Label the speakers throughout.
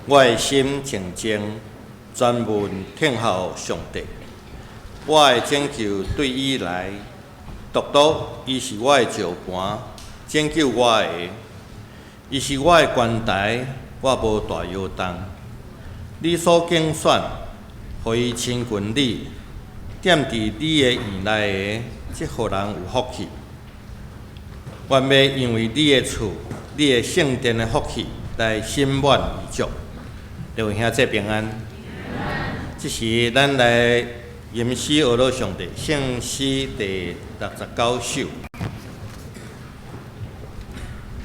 Speaker 1: 我的心靜靜，專門等候上帝。我的拯救對伊來，獨獨伊是我的石磐，拯救我的。伊是我的關台，我無大搖動。你所揀選，予伊親近你，踮佇你的院內的，這予人有福氣。願欲因為你的厝、你的聖殿的福氣，來心滿意足。各位兄弟平安。這時咱來吟詩學樂上帝聖詩第69首。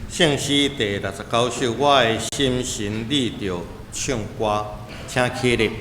Speaker 1: 聖詩第六十九首，我的心神立著唱歌，請起立。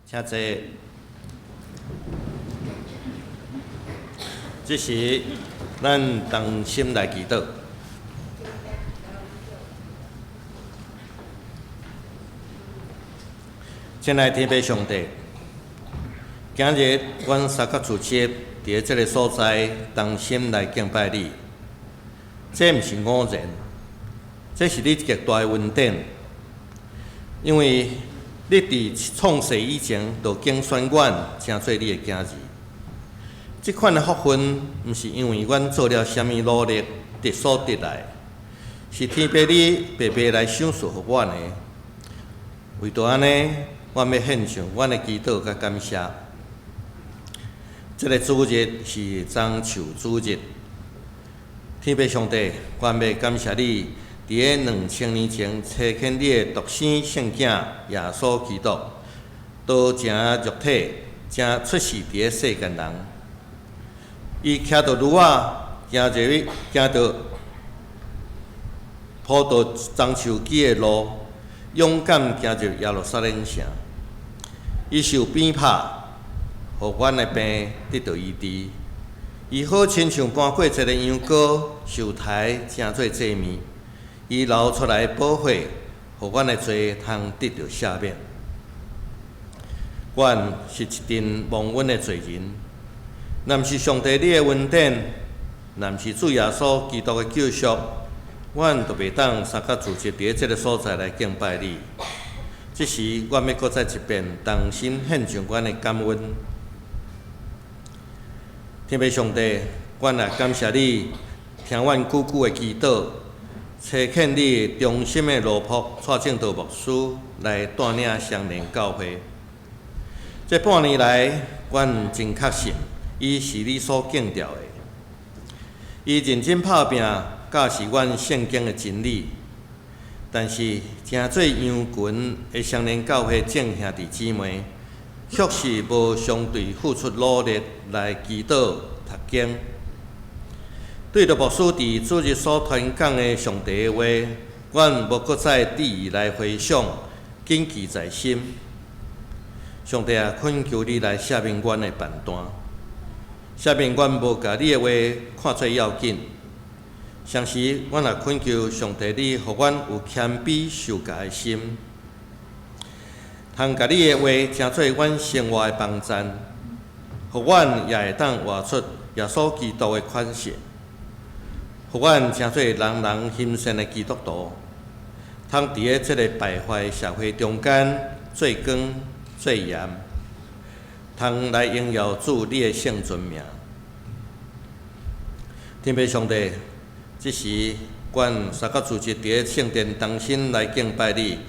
Speaker 1: 請坐。這時，咱同心來祈禱。親愛天父上帝，今日阮三角聚集佇這个所在，同心來敬拜你。這毋是偶然，這是你極大的恩典，因為你佇創世以前就揀選阮，成做你的囝兒。這款的福分，毋是因為阮做了啥物努力得所得來，是天父你白白來賞賜予阮的。為著按呢，阮欲獻上阮的祈禱佮感謝。這个主日是棕樹主日，天父上帝，阮欲感謝你，佇咧2000年前，差遣你的獨生聖子耶穌基督，道成肉體，成出世佇咧世間人。伊騎著驢仔，行入去，行著葡萄棕樹枝的路，勇敢行入耶路撒冷城。伊受鞭拍，予阮的病得著醫治。伊好親像搬過一个羊羔，受刣成做祭物。伊流出來寶血，予阮的罪通得著赦免。阮是一陣蒙恩的罪人，若毋是上帝你的恩典，若毋是主耶穌基督的救贖，阮就袂當三角聚集佇咧這个所在來敬拜你。這時，阮欲閣再一遍，重新獻上阮的感恩。天父上帝，阮也感謝你，聽阮久久的祈禱，差遣你忠心的奴僕蔡正道牧師來帶領雙連教會。這半年來，阮真確信，伊是你所揀召的。伊認真拍拚，教示阮聖經的真理。但是，誠濟羊群的雙連教會眾兄弟姊妹，卻是無相對付出努力來祈禱、讀經。對著牧師佇主日所傳講的上帝的話，阮無閣再注意來回想，謹記在心。上帝啊，懇求你來赦免阮的笨惰，赦免阮無共你的話看做要緊。同時，阮也懇求上帝你，予阮有謙卑受教的心，通共你的話成做阮生活的幫贊，予阮也會當活出耶穌基督的款式，予阮成做人人欣羨的基督徒，通佇咧這個敗壞社會中間做光做鹽，通來榮耀主你的聖尊名。天父上帝，這時阮三角組織佇咧聖殿同心來敬拜你，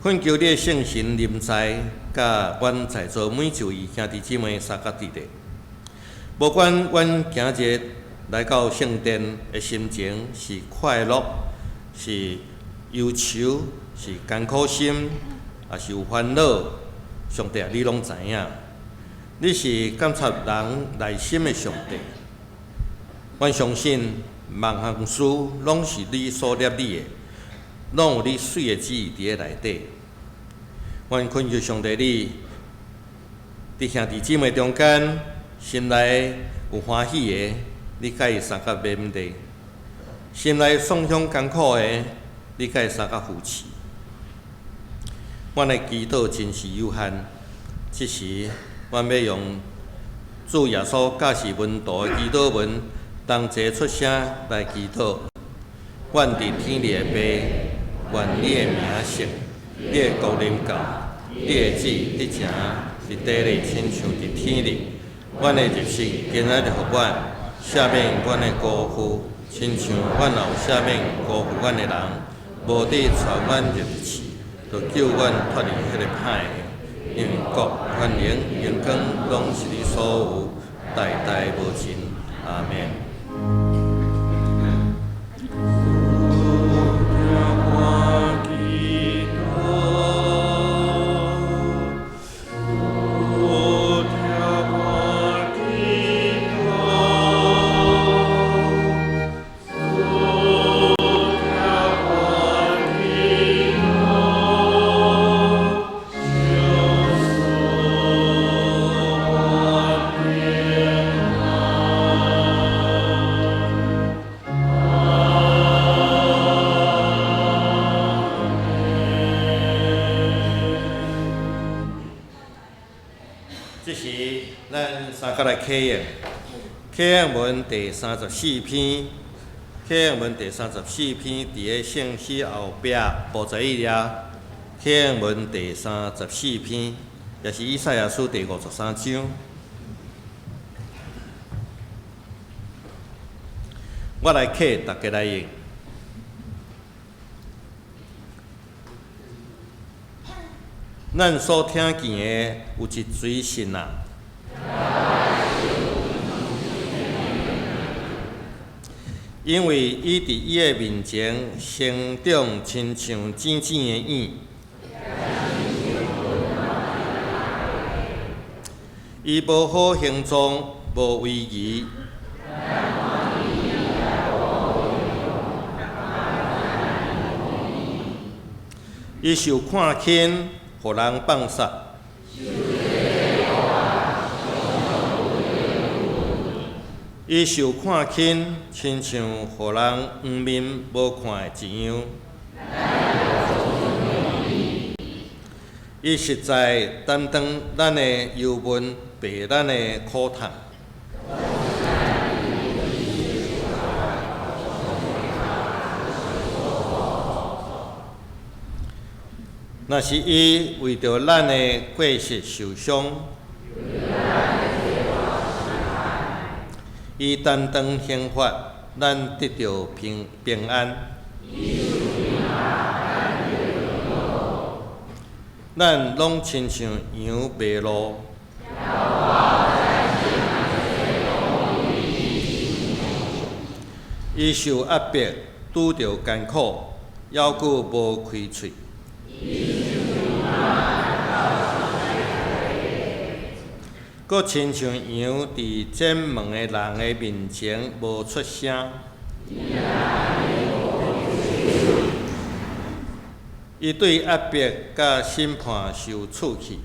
Speaker 1: 懇求你的聖神臨在，佮阮在座每一位兄弟姊妹相佮佇咧。無管阮今日來到聖殿的心情是快樂、是憂愁、是艱苦心，抑是有煩惱，上帝啊，你攏知影。你是監察人內心的上帝，阮相信萬項事攏是你所立你的，攏有你媠的旨意佇咧內底。阮懇求上帝你，佇兄弟姊妹中間，心內有歡喜的，你共伊相佮勉勵；心內創傷艱苦的，你共伊相佮扶持。阮的祈禱真是有限，這時阮欲用主耶穌教示門徒的祈禱文，同齊出聲來祈禱。阮佇天裡的父，願你的名聖，你的國臨到，你的旨意得成佇地裡，親像佇天裡。阮的日食今仔日予阮，赦免阮的辜負，親像阮也有赦免辜負阮的人，無得帶阮入試，著救阮脫離彼个歹的。因為國、權能、榮光，攏是你所有，代代無盡。阿們。這時，咱三個來啟應，啟應文第三十四篇，啟應文第三十四篇，佇个聖詩後壁51頁，啟應文第三十四篇，也是以賽亞書第53章。我來啟，大家來應。咱所聽見的有一錐神啊，因為伊佇伊的面前成長，親像淺淺的影。伊無好形狀，無威儀。伊受看輕，予人放殺。伊受看輕，親像予人黃面無看的一樣。伊實在擔當咱的憂悶，背咱的苦痛。若是伊為著咱的過失受傷，伊擔當刑罰，咱得著平平安。咱攏親像羊迷路，伊受壓迫，拄著艱苦，猶閣無開喙。閣親像羊佇剪毛的人的面前無出聲。伊對壓迫佮審判受刺去。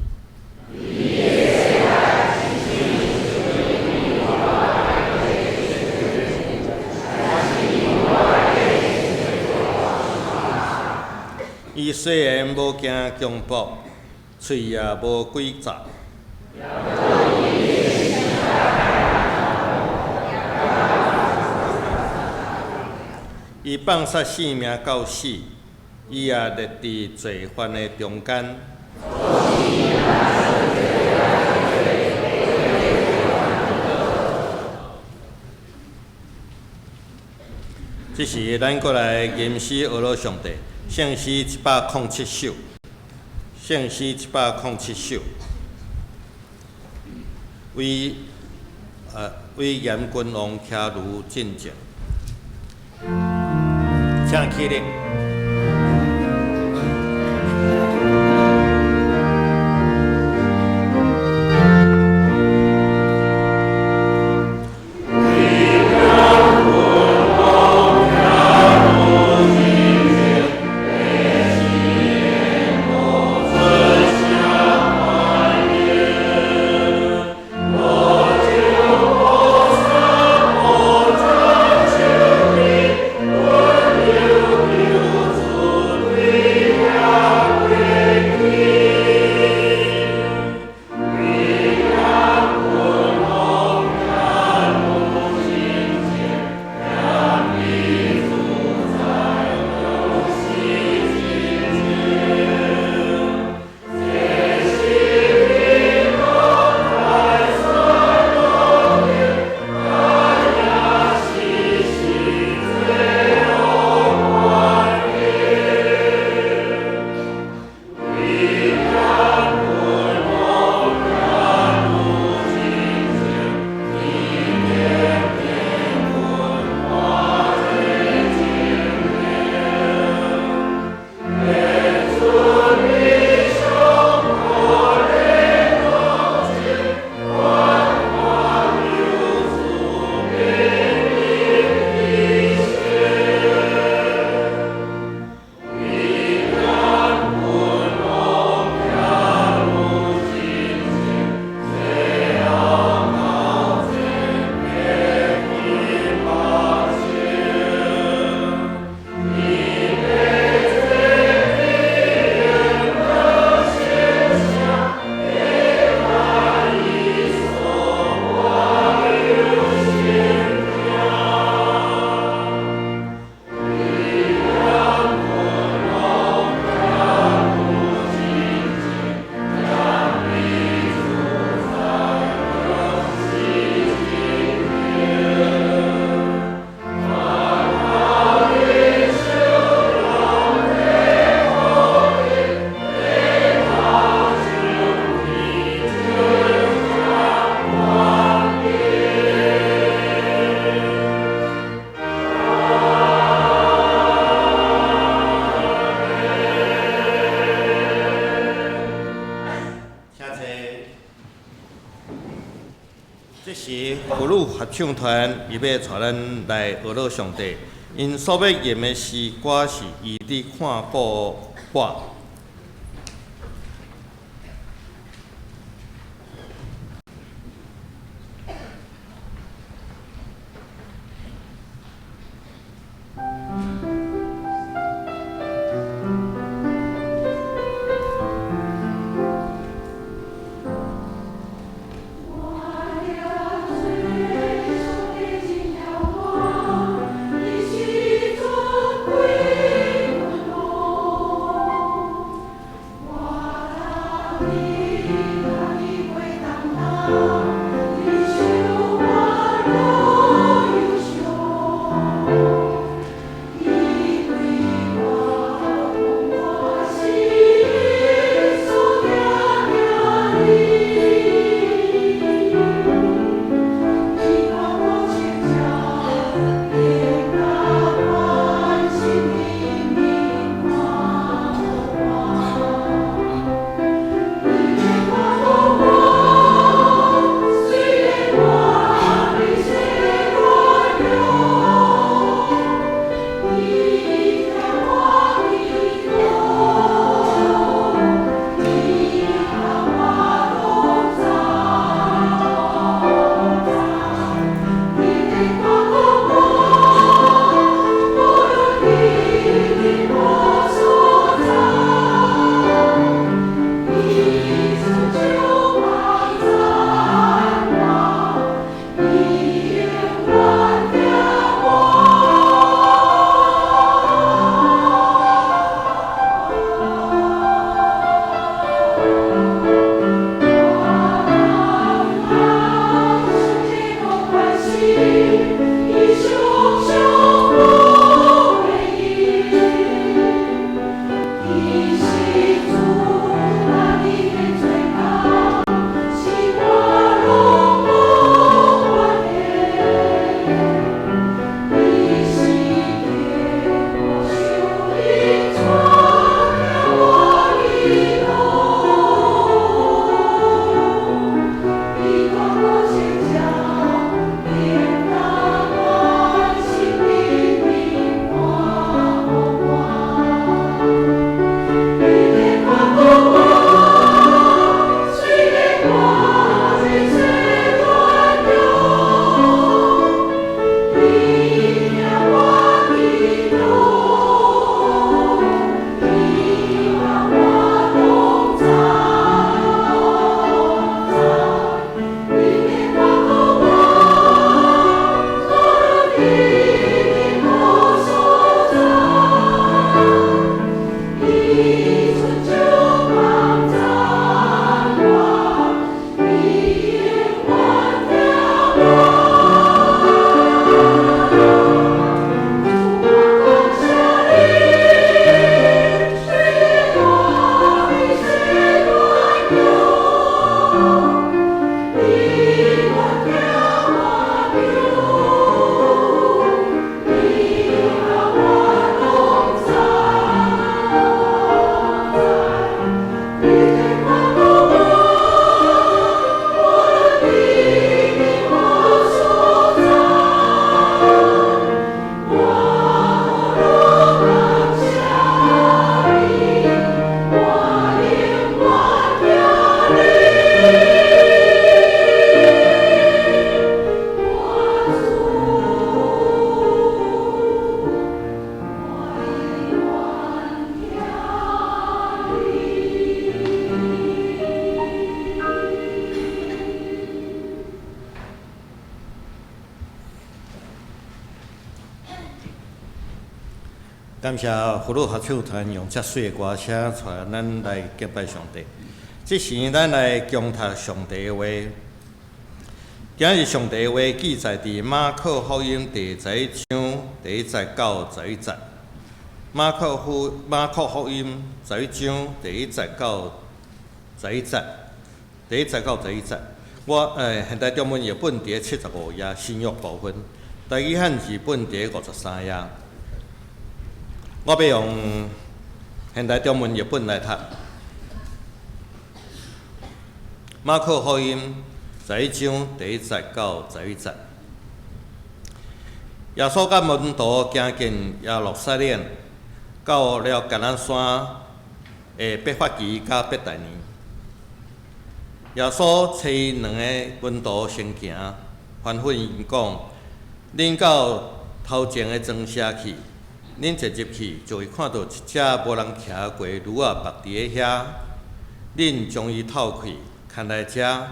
Speaker 1: 伊雖然無驚強暴，喙也無詭詐。伊放殺性命到死，伊也列佇罪犯的中間。這時，咱閣來吟詩學樂上帝，聖詩107首，聖詩107首，為嚴君王騎驢進前，請起立。這時，婦女合唱團伊欲帶咱來學樂上帝。𪜶所欲吟的詩歌是《伊佇看顧我》。
Speaker 2: 我
Speaker 1: 感謝福祿合唱團用遮媠的歌聲，帶咱來敬拜上帝。這時，咱來恭讀上帝的話。今日上帝的話記載佇馬可福音第十一章第一節到十一節。馬可福音十一章第一節到十一節，第一節到十一節。我現代中文譯本佇75頁新約部分，台語漢字本佇53頁。我欲用現代中文譯本來讀。馬可福音十一章第一節到十一節。耶穌佮門徒行近耶路撒冷，到了橄欖山的伯法其佮伯大尼。耶穌差兩个門徒先行，吩咐𪜶講：恁到頭前的莊舍去。恁一入去，就會看著一隻無人騎過驢仔縛佇咧遐。恁將伊透開，牽來遮。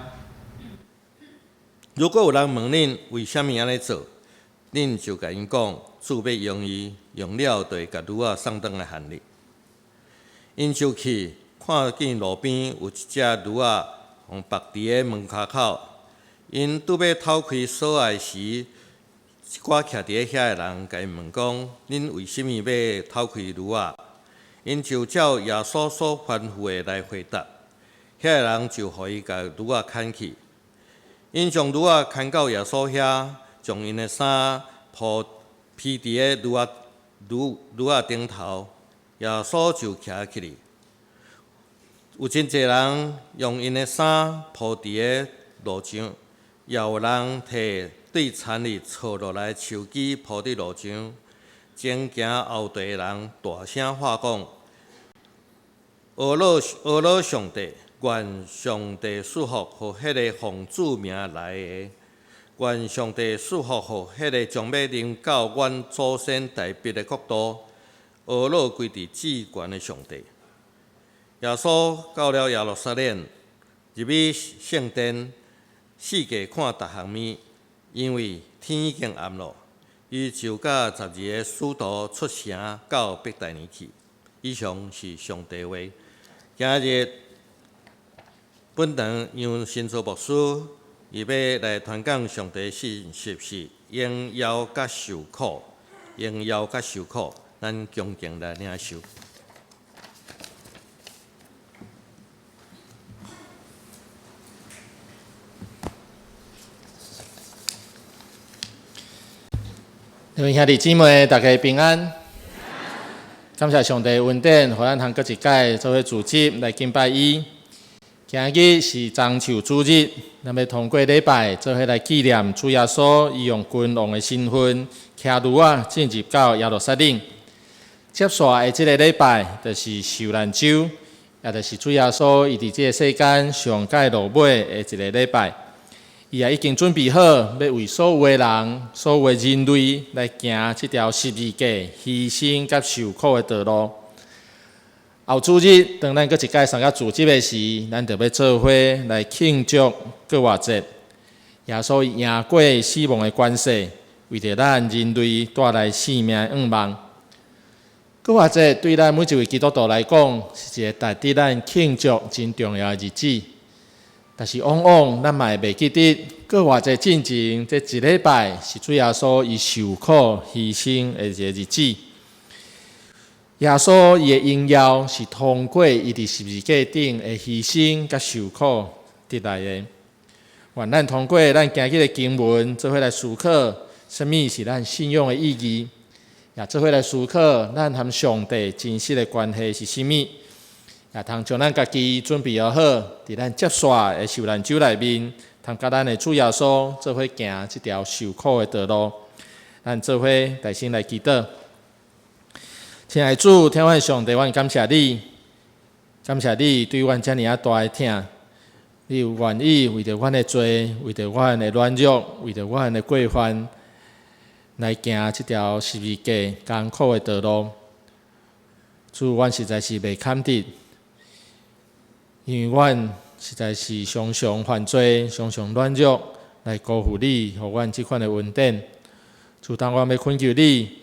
Speaker 1: 如果有人問恁為啥物按呢做，恁就共𪜶講，主欲用伊，用了就會共驢仔送轉來還你。𪜶就去，看見路邊有一隻驢仔，予縛佇咧門跤口。𪜶拄欲透開索來時，一寡徛佇咧遐的人，共𪜶問講：恁為啥物欲透開驢仔？𪜶就照耶穌所吩咐的來回答。遐个人就予伊共驢仔牽去。𪜶將驢仔牽到耶穌遐，將𪜶的衫鋪披佇咧驢仔頂頭，耶穌就騎起去。有真濟人用𪜶的衫鋪佇咧路上，也有人提對田裡鋤落來的樹枝鋪佇路上。前行後綴的人大聲喊講：阿樂阿樂上帝，願上帝賜福予彼个奉主名來的，願上帝賜福予彼个將欲臨到阮祖先大衛的國度，阿樂歸佇至懸的上帝。耶穌到了耶路撒冷，入去聖殿，四界看逐項物，因為天已經暗咯，伊就佮12个使徒出城到伯大尼去。以上是上帝話。今日本堂楊新祖牧師，伊欲來傳講上帝信息是榮耀佮受苦，榮耀佮受苦，咱恭敬來領受。
Speaker 2: 各位兄弟姊妹，大家平安。感謝上帝恩典，予咱通閣一擺做伙聚集來敬拜伊。今日是棕樹主日，咱欲通過禮拜做伙來紀念主耶穌，伊用君王的身份，騎驢仔進入到耶路撒冷。接紲的這个禮拜，就是受難週，也就是主耶穌伊佇這个世間上蓋落尾的一个禮拜。伊也已經準備好，欲為所有的人、所有的人類來行這條十字架犧牲佮受苦的道路。後主日，當咱閣一擺參加聚集的時，咱就欲做伙來慶祝復活節。耶穌伊贏過死亡的權勢，為著咱人類帶來生命的向望。復活節對咱每一位基督徒來講，是一个值得咱慶祝真重要的日子。但是往往咱嘛會袂記得，復活節進前這一禮拜是主耶穌伊受苦犧牲的一个日子。耶穌伊的榮耀是通過伊佇十字架頂的犧牲佮受苦得來的。願咱通過咱今日的經文，做伙來思考，啥物是咱信仰的意義，也做伙來思考咱和上帝真實的關係是啥物。也通將咱家己準備好，佇咱接紲的受難週內面，通佮咱的主耶穌做伙行這條受苦的道路。咱做伙大聲來祈禱。親愛的主，天父上帝，阮感謝你，感謝你對阮遮爾仔大的疼，你有願意為著阮的罪，為著阮的軟弱，為著阮的過犯，來行這條十字架艱苦的道路。主，阮實在是袂堪得。因為阮實在是常常犯罪，常常軟弱，來辜負你，予阮這款的恩典。主，當阮欲懇求你，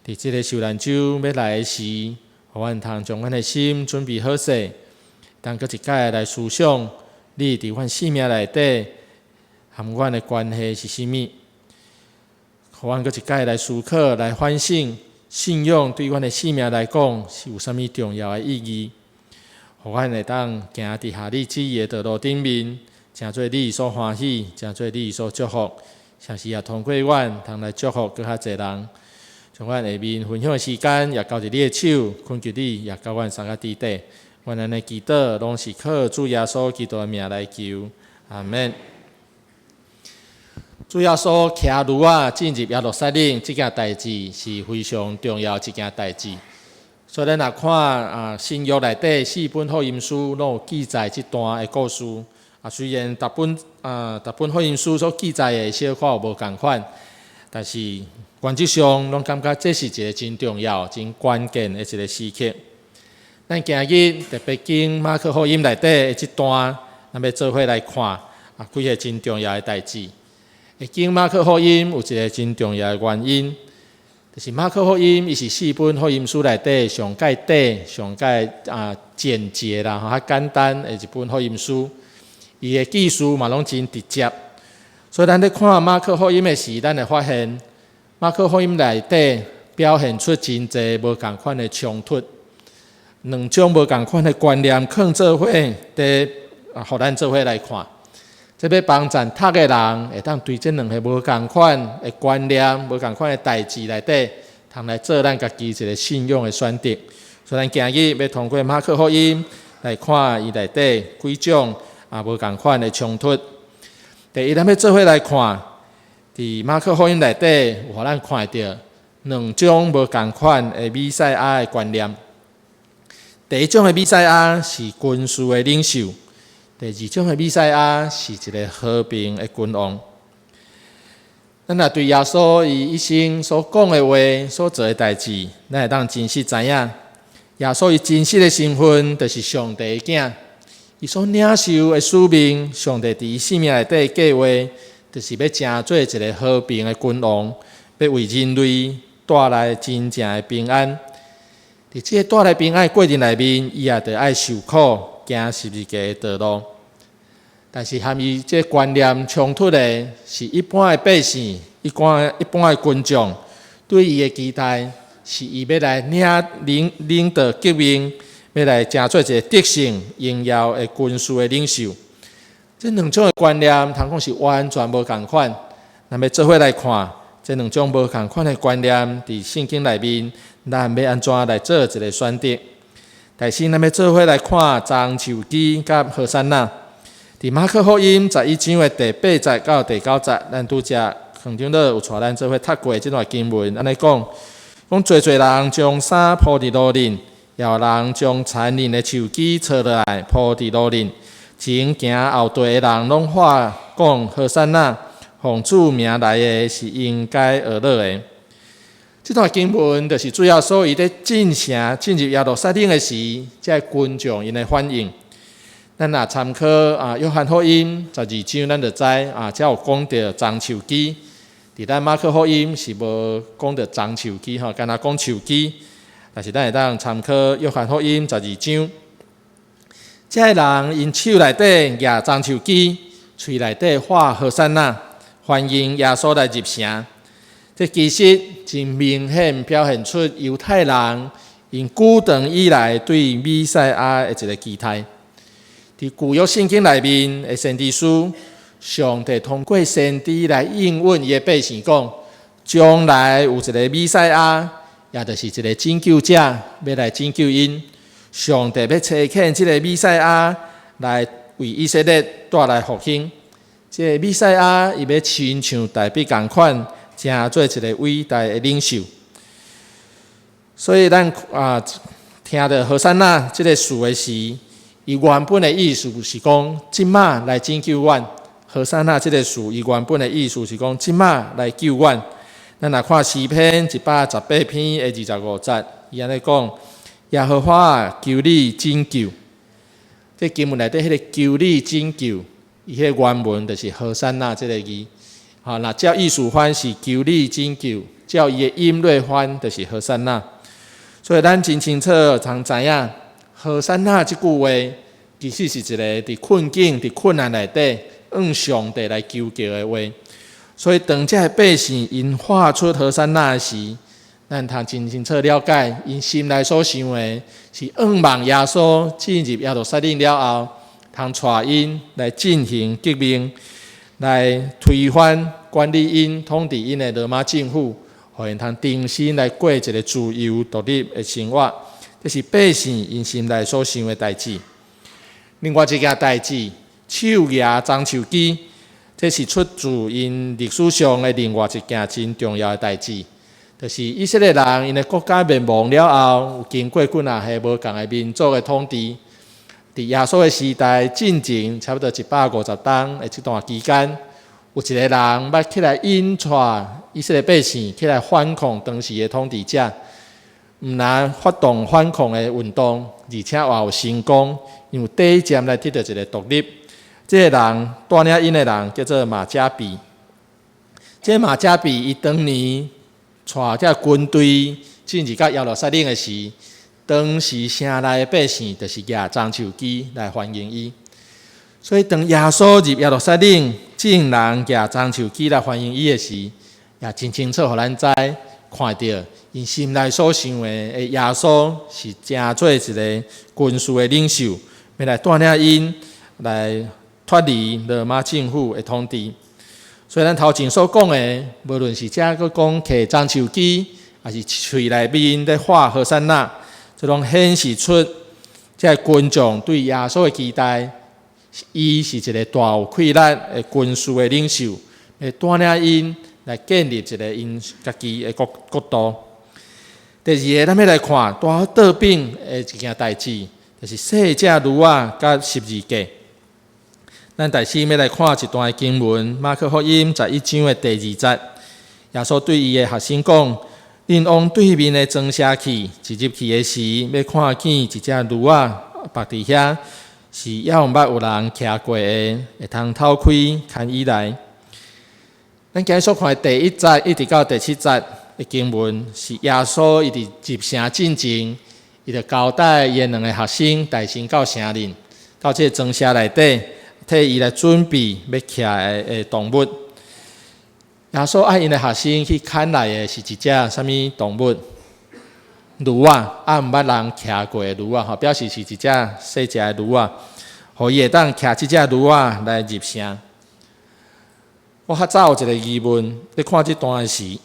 Speaker 2: 佇這个受難週欲來的時，予阮通將阮的心準備好勢，當閣一擺來思想你佇阮生命內底和阮的關係是啥物，予阮閣一擺來思考、來反省，信仰對阮的生命來講是有啥物重要的意義，予阮會當行佇合你旨意的道路頂面，成做你所歡喜，成做你所祝福，同時也通過阮通來祝福閣較濟人。將阮下面分享的時間也交佇你的手，懇求你也佮阮相佮佇底。阮按呢祈禱，攏是靠主耶穌基督的名來求，阿們。主耶穌騎驢仔進入耶路撒冷，這件代誌是非常重要一件代誌。所以咱若看啊新約內底四本福音書，攏有記載這段的故事。啊，雖然逐本啊逐本福音書所記載的小可有無仝款，但是原則上攏感覺這是一个真重要、真關鍵的一个時刻。咱今日特別經馬可福音內底的這段，咱欲做伙來看啊幾个真重要的代誌。會經馬可福音有一个真重要的原因，就是馬可福音伊是四本福音書內底上蓋短、上蓋啊簡潔啦，吼較簡單的一本福音書。伊的記事嘛攏真直接，所以咱咧看馬可福音的時，咱會發現馬可福音內底表現出真濟無仝款的衝突，兩種無仝款的觀念囥做伙，佇啊，予咱做伙來看。這欲幫贊讀的人，會當對這兩个無仝款的觀念、無仝款的代誌內底，通來做咱家己一个信仰的選擇。所以，咱今日欲通過馬可福音來看伊內底幾種啊無仝款的衝突。第一，咱欲做伙來看，佇馬可福音內底有予咱看著兩種無仝款的彌賽亞的觀念。第一種的彌賽亞是軍事的領袖。第二種的彌賽亞是一个和平的君王。咱若對耶穌伊一生所講的話、所做的代誌，咱會當真實知影，耶穌伊真實的身份就是上帝的囝。伊所領受的使命，上帝佇伊生命內底計劃，就是欲成做一个和平的君王，欲為人類帶來真正的平安。佇這个帶來平安的過程內面，伊也著愛受苦，行十字架的道路。但是和伊這觀念衝突的是一般的百姓，一般的群眾對伊的期待，是伊欲來領導革命，欲來成做一个得勝榮耀的軍事的領袖。這兩種的觀念，通講是完全無仝款。咱欲做伙來看，這兩種無仝款的觀念，佇聖經內面，咱欲按怎來做一个選擇？但是，咱欲做伙來看樟樹枝佮和散那。佇馬可福音11章的第八節到第九節，咱拄才黃長老有帶咱做伙讀過這段經文，按呢講，講濟濟人將衫鋪佇路頂，也有人將殘零的樹枝削落來鋪佇路頂。前行後綴的人攏喊講和散那，奉主名來的是應該呵咾的。這段經文就是主耶穌伊咧進城進入耶路撒冷的時，這个群眾𪜶的反應。咱若參考啊，約翰福音12章，咱就知啊，遮有講著樟樹枝。佇咱馬可福音是無講著樟樹枝吼，干焦講樹枝。但是咱會當參考約翰福音十二章，這个人𪜶手內底舉樟樹枝，喙內底喊和散那，歡迎耶穌來入城。這其實真明顯表現出猶太人𪜶古長以來對彌賽亞的一个期待。佇舊約聖經內面的先知書，上帝通過先知來應允伊的百姓講，將來有一个彌賽亞，也就是一个拯救者，欲來拯救𪜶。上帝欲差遣這个彌賽亞來為以色列帶來復興。這个彌賽亞伊欲親像大衛仝款，成做一个偉大的領袖。所以咱啊聽著和散那這个詞的時，伊原本的意思是講，這馬來拯救阮。和散那這个詞，伊原本的意思是講，這馬來救阮。咱若看詩篇118篇的25節，伊按呢講：耶和華啊，求你拯救。這經文內底彼个求你拯救，伊彼个原文就是和散那這个字。吼，若照意思翻是求你拯救，照伊的音來翻，就是和散那。所以咱真清楚，通知影和散那這句話，其實是一個佇困境、佇困難內底，向上帝來求告的話。所以當這个百姓𪜶喊出和散那的時，咱通真清楚了解，𪜶心內所想的是向望耶穌進入耶路撒冷了後，通帶𪜶來進行革命，來推翻管理𪜶、統治𪜶的羅馬政府，予𪜶通重新來過一个自由獨立的生活。這是百姓𪜶心內所想的代誌。另外一件代誌，手舉棕樹枝，這是出自𪜶歷史上的另外一件真重要的代誌。就是以色列人𪜶的國家滅亡了後，有經過幾若個無仝的民族的統治。佇耶穌的時代進前，差不多150冬的這段期間，有一個人欲起來引帶以色列百姓起來反抗當時的統治者，毋但發動反抗的運動，而且也有成功，因為短暫來得著一个獨立。這个人帶領𪜶的人叫做馬加比。這個馬加比伊當年帶這軍隊進入到耶路撒冷的時，當時城內的百姓就是舉棕樹枝來歡迎伊。所以當耶穌入耶路撒冷，眾人舉棕樹枝來歡迎伊的時，也真清楚予咱知，看著𪜶心內所想的耶穌是成做一个軍事的領袖，欲來帶領𪜶來脫離羅馬政府的統治。所以咱頭前所講的，無論是這閣講提棕樹枝，抑是喙內面咧喊和散那，這攏顯示出這个群眾對耶穌的期待。伊是一个大有氣力的軍事的領袖，會帶領𪜶來建立一个𪜶家己的國國度。第二个，咱欲來看拄好倒反的一件代誌，就是細隻驢仔佮十字架。咱大先欲來看一段經文，馬可福音11章的第二節，耶穌對伊的學生講：恁往對面的莊舍去，一入去的時，欲看見一隻驢仔縛佇遐，是猶毋捌有人騎過的，會通透開牽伊來。咱今日所看的第一節一直到第七節的經文，是耶穌伊佇入城進前，伊就交代伊的兩个學生帶先到城裡，到這个莊舍內底，替伊來準備欲騎的動物。耶穌愛𪜶的學生去牽來的是一隻啥物動物？驢仔，啊，毋捌人騎過的驢仔，吼，表示是一隻細隻的驢仔，予伊會當騎這隻驢仔來入城。我較早有一个疑問，咧看這段的時，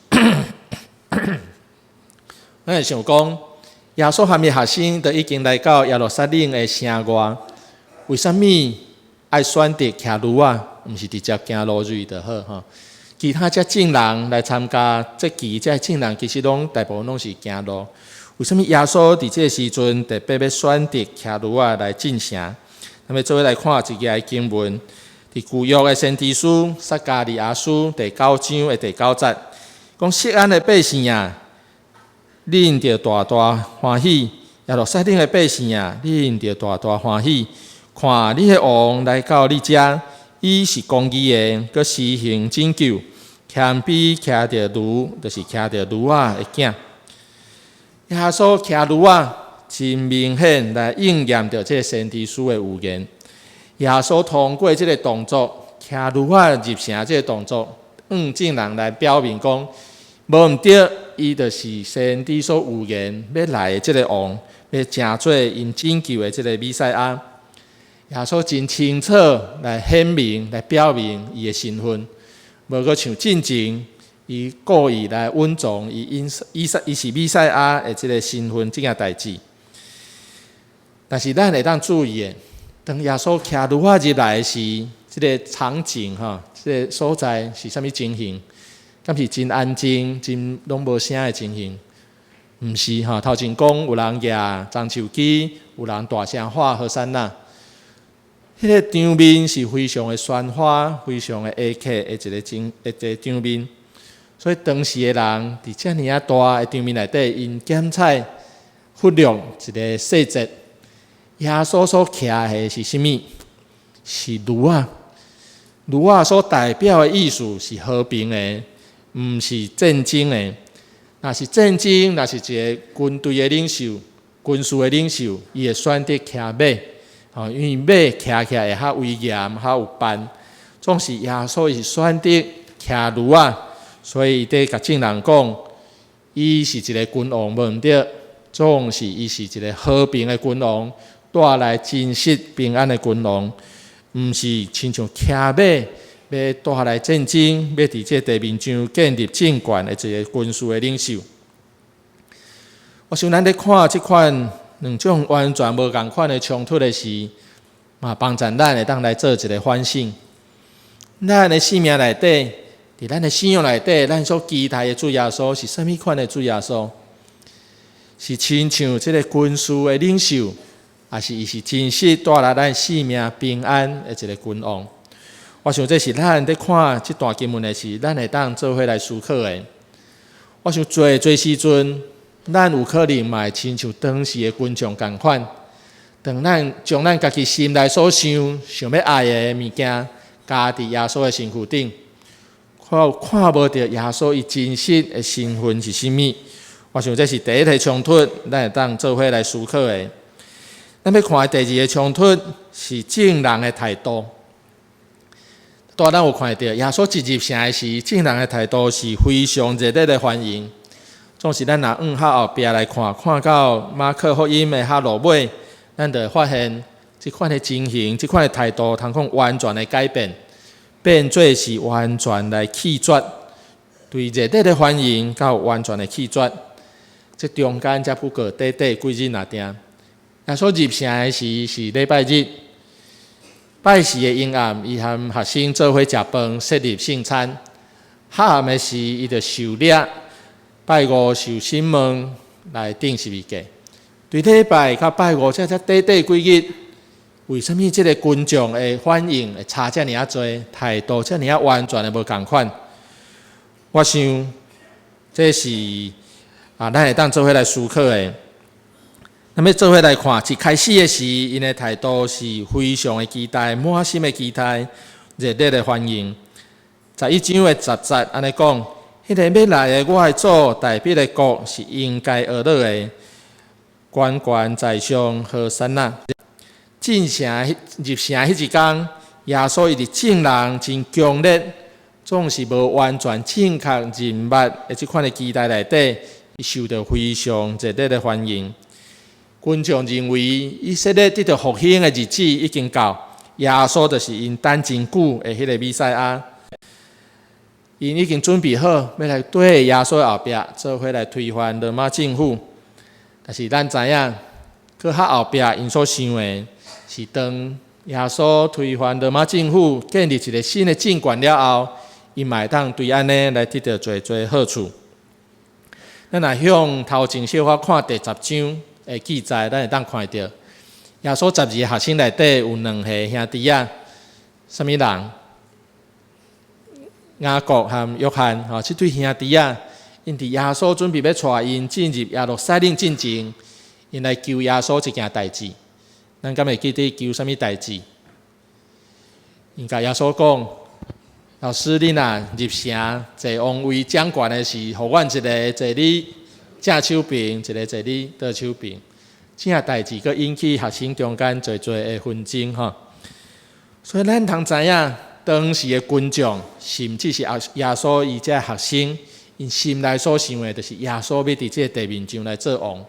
Speaker 2: 我會想講，耶穌和伊學生都已經來到耶路撒冷的城外，為啥物愛選擇騎驢仔，毋是直接行路入就好吼？其他遮眾人來參加節期，這眾人其實攏大部分攏是行路。為啥物耶穌佇這个時陣特別欲選擇騎驢仔來進城？咱欲做伙來看一節經文，佇舊約的先知書撒迦利亞書第九章的第九節，講錫安的百姓啊，恁著大大歡喜；耶路撒冷的百姓啊，恁著大大歡喜。看你的王來到你遮，伊是公義的，閣施行拯救，謙卑騎著驢，就是騎著驢仔的囝。耶穌騎驢仔，真明顯來應驗著這个先知書的預言。耶穌通過這个動作，騎驢仔入城這个動作，向眾人來表明講，無毋對，伊就是先知所預言欲來的這个王，欲成做𪜶拯救的這个彌賽亞。耶穌真清楚來顯明、來表明伊的身份，無閣像進前，伊故意來隱藏伊因伊伊是彌賽亞的這个身份這件代誌。但是咱會當注意的，當耶穌騎驢仔入來時，這个場景吼，這个所在是啥物情形？敢是真安靜、真攏無聲的情形？毋是吼，頭前講有人舉棕樹枝，有人大聲喊和散那。彼个場面是非常的喧譁、非常的下客的一个情一个場面。所以當時的人佇遮爾仔大的場面內底，𪜶檢採忽略一个細節。耶穌所騎的是啥物？是驢仔。驢仔所代表的意思是和平的，毋是戰爭的。若是戰爭，若是一个軍隊的領袖、軍事的領袖，伊會選擇騎馬，吼，因為馬騎起來會較威嚴、較有範。總是耶穌伊是選擇騎驢仔，所以伊佇共眾人講，伊是一个君王，無毋對，總是伊是一个和平的君王，帶來真實平安的君王，毋是親像騎馬欲帶來戰爭，欲佇這地面上建立政權的一个軍事的領袖。我想咱咧看這款兩種完全無仝款的衝突的時，嘛幫助咱會當來做一个反省。咱的生命內底，佇咱的信仰內底，咱所期待的主耶穌是啥物款的主耶穌？是親像這个軍事的領袖，抑是伊是真實帶來咱生命平安的一个君王？我想這是咱佇看這段經文的時，咱會當做伙來思考的。我想濟濟時陣，咱有可能嘛會親像當時的群眾仝款，當咱將咱家己心內所想、想欲愛的物件，加佇耶穌的身軀頂，看看無著耶穌伊真實的身份是啥物。我想這是第一个衝突，咱會當做伙來思考的。咱欲看的第二个衝突是眾人的態度。拄咱有看著耶穌一入城的時，眾人的態度是非常熱烈的歡迎。總是咱若往較後壁來看，看到馬可福音的較落尾，咱就會發現這款的情形，這款的態度，通講完全的改變，變做是完全來棄絕，對熱烈的歡迎到完全的棄絕。這中間才不過短短幾日爾定。耶穌入城的時是禮拜日，拜四的昏暗，伊和學生做伙食飯，設立聖餐。黑暗的時，伊就受掠，拜五受審問來釘十字架。對禮拜佮拜五這才短短幾日，為啥物這个群眾的反應會差遮爾仔濟，態度遮爾仔完全的無仝款？我想這是啊，咱會當做伙來思考的。咱欲做伙來看，一開始的時，𪜶的態度是非常的期待，滿心的期待，熱烈的歡迎。11章的10節按呢講，彼个欲來的我的祖大衛的國是應該呵咾的，懸懸在上和散那。進城入城彼一工，耶穌伊佇眾人真強烈，總是無完全正確認捌的這款的期待內底，伊受著非常熱烈的歡迎。群眾認為以色列得著復興的日子已經到，耶穌就是𪜶等真久的彼个彌賽亞。𪜶已經準備好欲來綴耶穌後壁，做伙來推翻羅馬政府。但是咱知影，閣較後壁𪜶所想的是，當耶穌推翻羅馬政府，建立一个新的政權了後，𪜶嘛會當對按呢來得著濟濟好處。咱若向頭前小可看第十章的記載，咱會當看著耶穌12个學生內底有兩个兄弟仔，啥物人？雅各和約翰，吼，這對兄弟仔，𪜶佇耶穌準備欲帶𪜶進入耶路撒冷進前，𪜶來求耶穌一件代誌。咱敢會記得求啥物代誌？𪜶共耶穌講：老師，你若入城坐王位掌權的時，予阮一个坐你正手爿，一个坐你倒手爿。這件代誌閣引起學生中間濟濟的紛爭，吼。所以咱通知影，當時的群眾，甚至是耶穌伊這學生，𪜶心內所想的，就是耶穌欲佇這个地面上來做王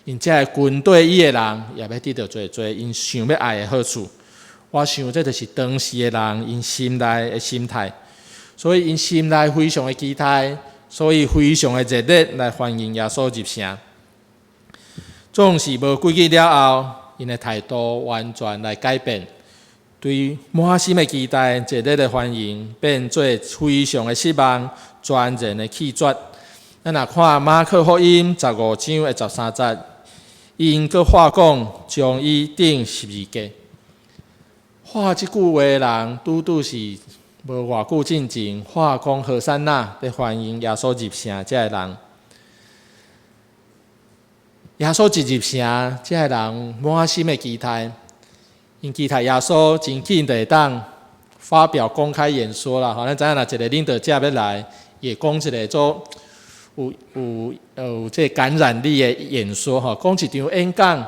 Speaker 2: ，𪜶這个軍隊伊的人也欲得著濟濟𪜶想欲愛的好處。我想這就是當時的人𪜶心內的心態，所以𪜶心內非常的期待，所以非常的熱烈來歡迎耶穌入城。總是無幾日了後，𪜶的態度完全來改變，對滿心的期待、熱烈的歡迎，變做非常的失望、全然的棄絕。咱若看馬可福音15章的13節，𪜶閣話講，將伊釘十字架。話這句話的人，拄拄是無偌久進前，話講和散那，佇歡迎耶穌入城這个人。耶穌一入城，這个人滿心的期待，𪜶期待耶穌真緊就會當發表公開演說啦。吼，咱知影若一个領導者欲來，伊會講一个足有這個感染力的演說吼，講一場演講，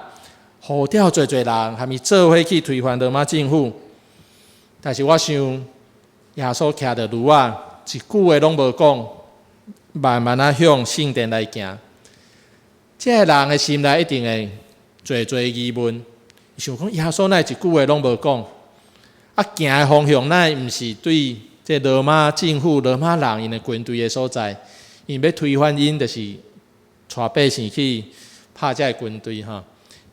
Speaker 2: 號召濟濟人，含伊做伙去推翻羅馬政府。但是我想，耶穌騎著驢仔，一句話攏無講，慢慢仔向聖殿來行。這个人的心內一定會濟濟疑問，想講耶穌哪會一句話攏無講？啊，行的方向哪會毋是對這羅馬政府、羅馬人𪜶的軍隊的所在？𪜶欲推翻𪜶，就是帶百姓去拍這个軍隊吼。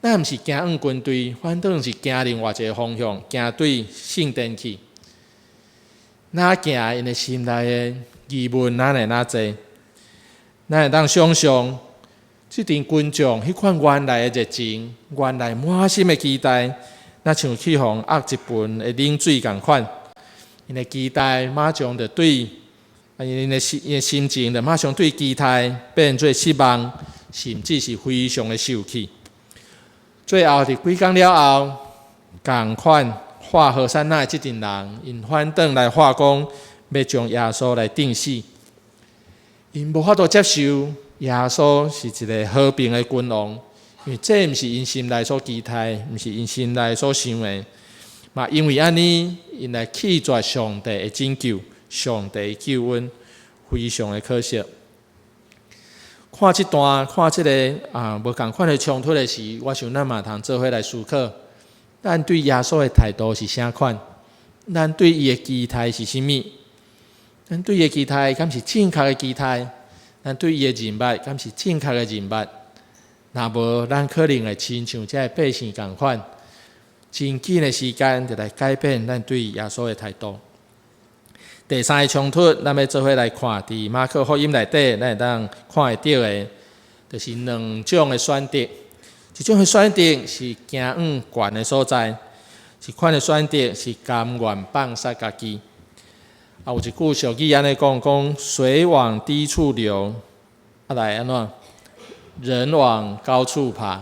Speaker 2: 哪毋是行往軍隊，反倒是行另外一个方向，行對聖殿去。哪行𪜶的心內的疑問，哪會哪濟？咱會當想像，這陣群眾彼款原來的熱情，原來滿心的期待，若像去予壓一盆的冷水仝款，𪜶的期待馬上就對，啊，𪜶的心情就馬上對期待變做失望，甚至是非常的受氣。最後佇幾工了後，仝款喊和散那的這陣人，𪜶反轉來喊講，欲將耶穌來釘死。𪜶無法度接受耶穌是一个和平的君王，因為這毋是𪜶心內所期待，毋是𪜶心內所想的。嘛，因為按呢，𪜶來棄絕上帝的拯救，上帝的救恩，非常的可惜。看這段，看這个啊，無仝款的衝突的時，我想咱嘛通做伙來思考，咱對耶穌的態度是啥款？咱對伊的期待是啥物？咱對伊的期待，敢是正確的期待？咱對伊的認捌，敢是正確的認捌？若無，咱可能會親像這个百姓仝款，真緊的時間就來改變咱對耶穌的態度。第三个衝突，咱欲做伙來看，佇馬可福音內底，咱會當看會著的，就是兩種的選擇。一種的選擇是行往懸的所在，一款的選擇是甘願放殺家己。啊，有一句俗語按呢講，講水往低處流，啊來按怎？人往高處爬。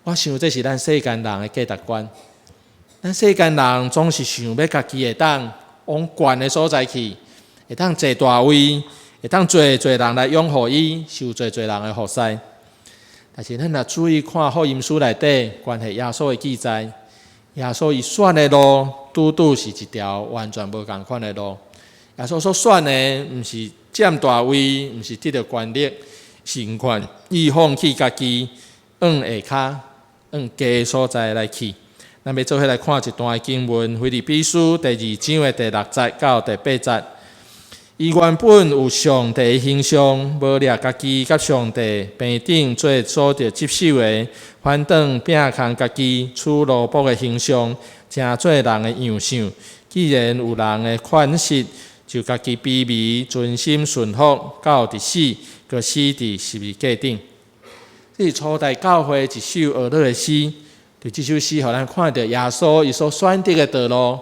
Speaker 2: 我想這是咱世間人的價值觀。咱世間人總是想欲家己會當往懸的所在去，會當坐大位，會當濟濟人來擁護伊，受濟濟人的服侍。但是咱若注意看福音書內底關係耶穌的記載，耶穌伊選的路，拄拄是一條完全無仝款的路。耶穌所選的，毋是佔大位，毋是得著權力，是願意放棄家己，往下跤，往低所在來去。咱欲做伙來看一段經文，腓立比書第二章的第六節到第八節。伊原本有上帝形象，無掠家己佮上帝平等做所著執守的，反倒摒空家己，取奴僕的形象，成做人的樣相。既然有人的款式，就家己卑微，存心順服，到佇死，閣死佇十字架頂。這是初代教會一首哀樂的詩。佇這首詩，予咱看著耶穌伊所選擇的道路，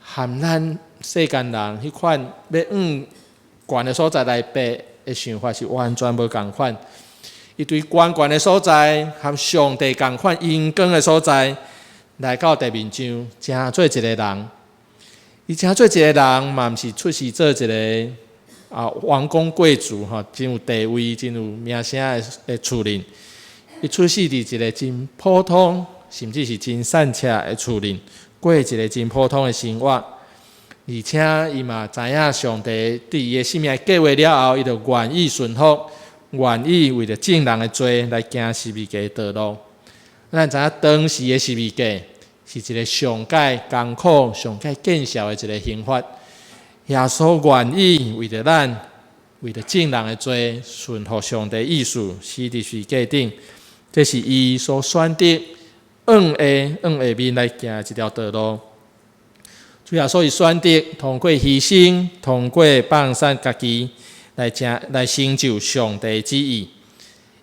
Speaker 2: 和咱世間人彼款欲往懸的所在來爬的想法是完全無仝款。伊對懸懸的所在，和上帝仝款榮光的所在，來到地面上，成做一个人。伊成做一个人，嘛毋是出世做一个啊王公貴族吼，真有地位、真有名聲的厝裡。伊出世佇一个真普通，甚至是真散赤的厝裡，過一个真普通的生活。而且伊嘛知影上帝對伊的生命計劃了後，伊就願意順服，願意為著眾人的罪來行十字架的道路。咱知影當時的十字架是一个上蓋艱苦、上蓋見效的一个刑罰。耶穌願意為著咱，為著眾人的罪，順服上帝意思，死佇十字架頂。這是伊所選擇往下面來行的一條道路。主耶穌伊選擇通過犧牲，通過放殺家己來成就上帝旨意。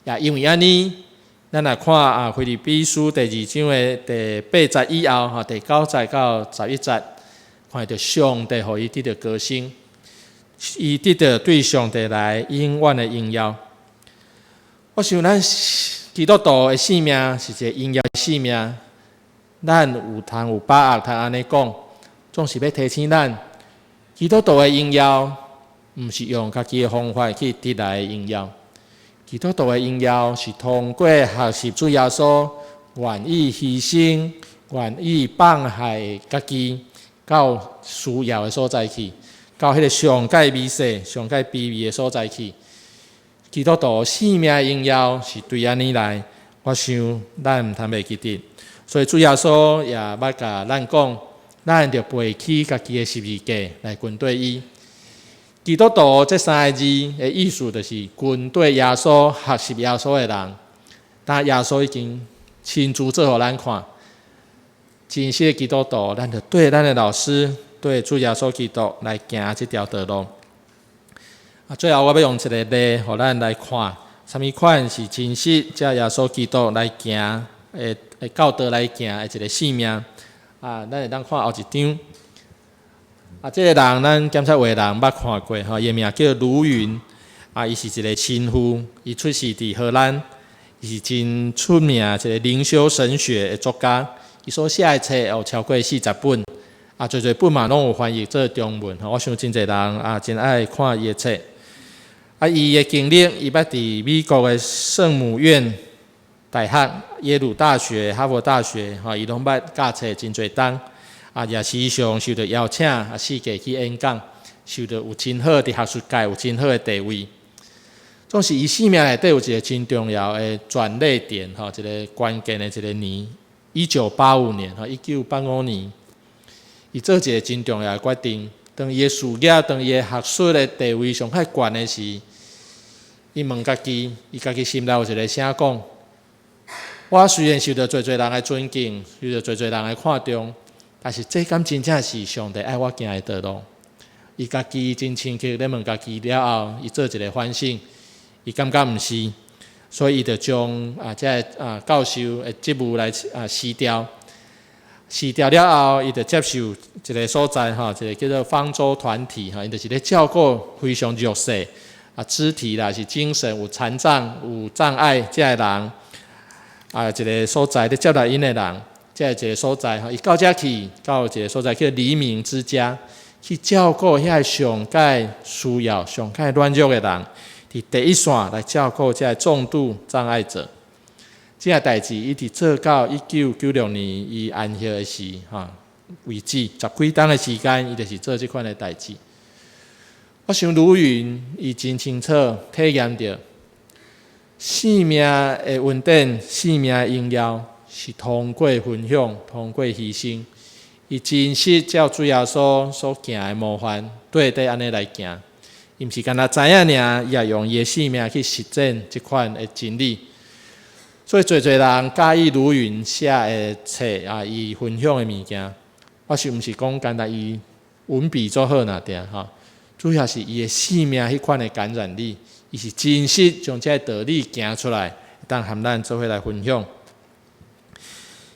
Speaker 2: 也因為按呢，咱來看啊，腓立比書第二章的第八節以後，吼，第九節到11節，看著上帝予伊得著高升，伊得著對上帝來永遠的榮耀。我想咱基督徒的生命是一個榮耀的生命，咱有通有把握通按呢講，總是欲提醒咱，基督徒的榮耀毋是用家己的方法去得來的榮耀。基督徒的榮耀是通過學習主耶穌願意犧牲、願意放下家己到需要的所在去，到彼个上蓋微細、上蓋卑微的所在去。基督徒生命的榮耀是對按呢來，我想咱毋通袂記得。所以主耶穌也捌共咱講，咱著背起家己的十字架來跟綴伊。基督徒這三个字的意思，就是跟綴耶穌、學習耶穌的人。但耶穌已經親自做予咱看，真實的基督徒，咱著綴咱的老師，綴主耶穌基督來行這條道路。啊，最後我欲用一个例，予咱來看，啥物款是真實，照耶穌基督來行的教導來行的一个生命。啊，咱會當看後一張。啊，這个人咱檢察會人捌看過吼，伊的名叫盧雲，啊，伊是一个神父，伊出世佇荷蘭，伊是真出名一个靈修神學的作家，伊所寫的冊有超過40本，啊，濟濟本嘛攏有翻譯做中文，吼，我想真濟人啊真愛看伊的冊。啊，伊的經歷，伊捌佇美國的聖母院大學、耶魯大學、哈佛大學，吼，伊攏捌教冊真濟冬。啊，也時常受著邀請，啊，四界去演講，受著有真好佇學術界有真好的地位。總是伊生命內底有一个真重要的轉捩點，吼，一个關鍵的一个年，1985年，吼，1985年，伊做一个真重要的決定。當伊的事業、當伊的學術的地位上較懸的時，伊問家己，伊家己心內有一个聲講：我雖然受著濟濟人的尊敬，受著濟濟人的看重，但是這敢真正是上帝愛我行的道路？伊家己真深刻咧問家己了後，伊做一个反省，伊感覺毋是，所以伊就將啊這个啊教授的職務來啊辭掉。辭掉了後，伊就接受一个所在吼，一个叫做方舟團體吼，伊就是咧照顧非常弱勢啊，肢體啦是精神有殘障、有障礙這个人啊，一个所在咧接待𪜶的人。這一个所在吼，伊到遮去，到一个所在叫黎明之家，去照顧遐上蓋需要、上蓋軟弱的人，佇第一線來照顧這个重度障礙者。這个代誌一直做到1996年，伊安息的時吼為止，十幾冬的時間，伊就是做這款的代誌。我想盧雲伊真清楚體驗著生命的恩典、生命的榮耀，是通過分享，通過犧牲，伊真實照主耶穌所行的模範，綴底按呢來行。伊毋是干焦知影爾，伊也用伊的生命去實踐這款的真理。所以，濟濟人佮意盧雲寫的冊啊，伊分享的物件，我是毋是講干焦伊文筆做好爾定吼？主要是伊的生命彼款的感染力，伊是真實將這个道理行出來，當和咱做伙來分享。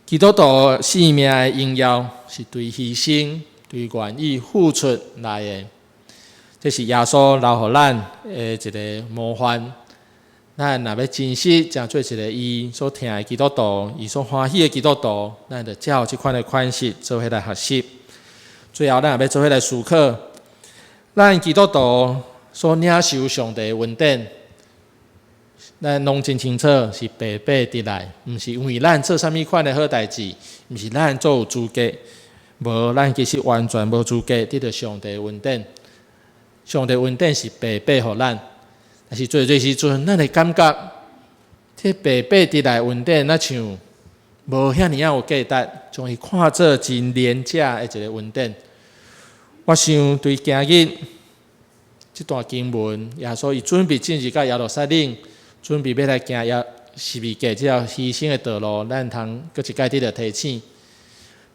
Speaker 2: 基督徒生命的榮耀是對犧牲、對願意付出來的，這是耶穌留予咱的一个模範。咱若欲真實成做一个伊所疼的基督徒，伊所歡喜的基督徒，咱就照這款的款式做伙來學習。最後，咱也欲做伙來思考，咱基督徒所領受上帝的恩典，咱攏真清楚是白白得來，毋是因為咱做啥物款的好代誌，毋是咱做有資格，無，咱其實完全無資格得著上帝的恩典。上帝恩典是白白予咱，但是濟濟時陣，咱會感覺這白白得來恩典，若像無遐爾仔有價值，將伊看做真廉價的一个恩典。我想對今日這段經文，耶穌伊準備進入到耶路撒冷，準備欲來行耶十字架這條犧牲的道路，咱通閣一擺得著提醒。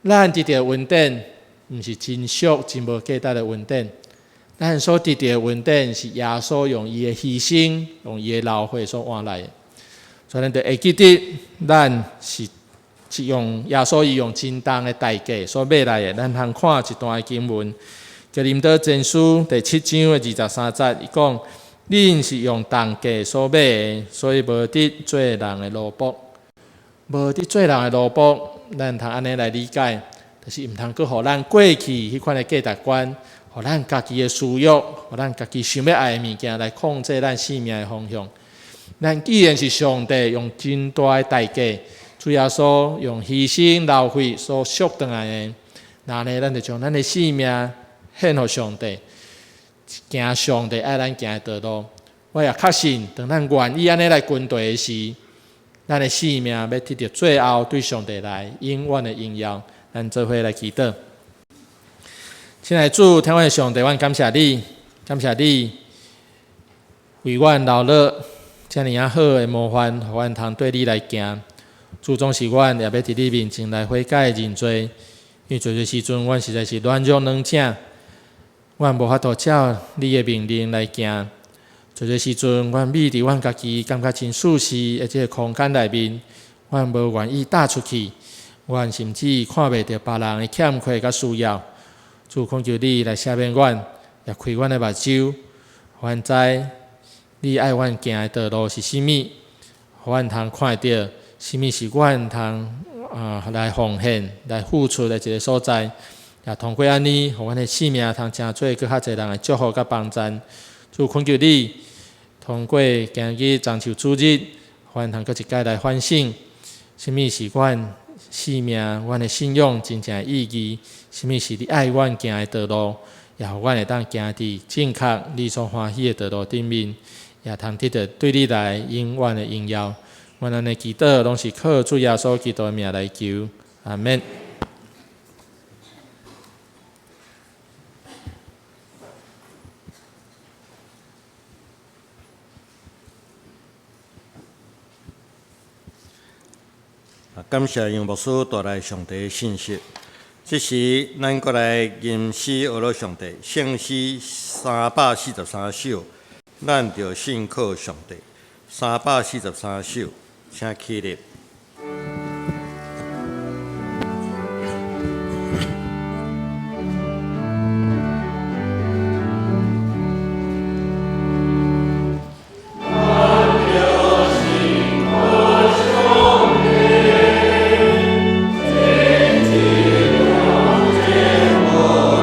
Speaker 2: 咱得著恩典，毋是真俗、真無價值的恩典。咱所得著的恩典是耶穌用伊的犧牲、用伊的流血所換來的。所以咱著會記得，咱是用耶穌伊用真重的代價所買來的。咱通看一段的經文，哥林多前書第七章的23節，伊講：恁是用重價所買的，所以無得做人的奴僕。無得做人的奴僕，咱通按呢來理解，就是毋通閣予咱過去彼款的價值觀，予咱家己的私欲，予咱家己想欲愛的物件來控制咱生命的方向。咱既然是上帝用真大的代價，主耶穌用犧牲流血所贖轉來的，那呢，咱就將咱的生命獻予上帝，行上帝愛咱行的道路。我也確信，當咱願意按呢來跟隨的時，咱的生命欲得著最後對上帝來永遠的榮耀。咱做伙來祈禱。親愛的主，天父的上帝，阮感謝你，感謝你為阮留落遮爾仔好的模範，予阮通綴你來行。主，總是阮也欲佇你面前來悔改認罪，因為濟濟時陣，阮實在是軟弱軟正，阮無法度照你的命令來行。濟濟時陣，阮覕佇阮家己感覺真舒適的這个空間內面，阮無願意踏出去，阮甚至看袂著別人的欠缺佮需要。主，懇求你來赦免阮，也開阮的目睭，予阮知你愛阮行的道路是啥物，予阮通看會著啥物是阮通來奉獻、來付出的一个所在。也通過按呢，予阮的生命通成做閣較濟人的祝福佮幫贊。主，懇求你通過今日中秋主日，予阮通閣一擺來反省，啥物是阮生命、阮的信仰真正的意義，啥物是你愛阮行的道路，也予阮會當行佇正確你所歡喜的道路頂面，也通得著對你來永遠的榮耀。阮按呢祈禱，攏是靠主耶穌基督的名來求，阿們。
Speaker 1: 感謝楊牧師帶來上帝的信息。這時，咱閣來吟詩學樂上帝，聖詩343首，咱著信靠上帝。343首，請起立。請坐。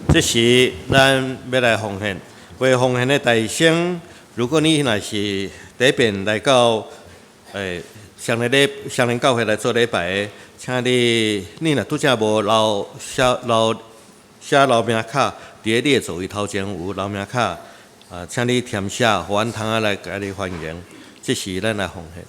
Speaker 1: 這時，咱欲來奉獻，為奉獻的大聲。如果你若是第一遍來到雙連禮雙連教會來做禮拜的，請你，你若拄才無留寫留寫留名卡，佇咧你的座位頭前有留名卡，啊，請你填寫，予阮通仔來共你歡迎。這時咱來奉獻。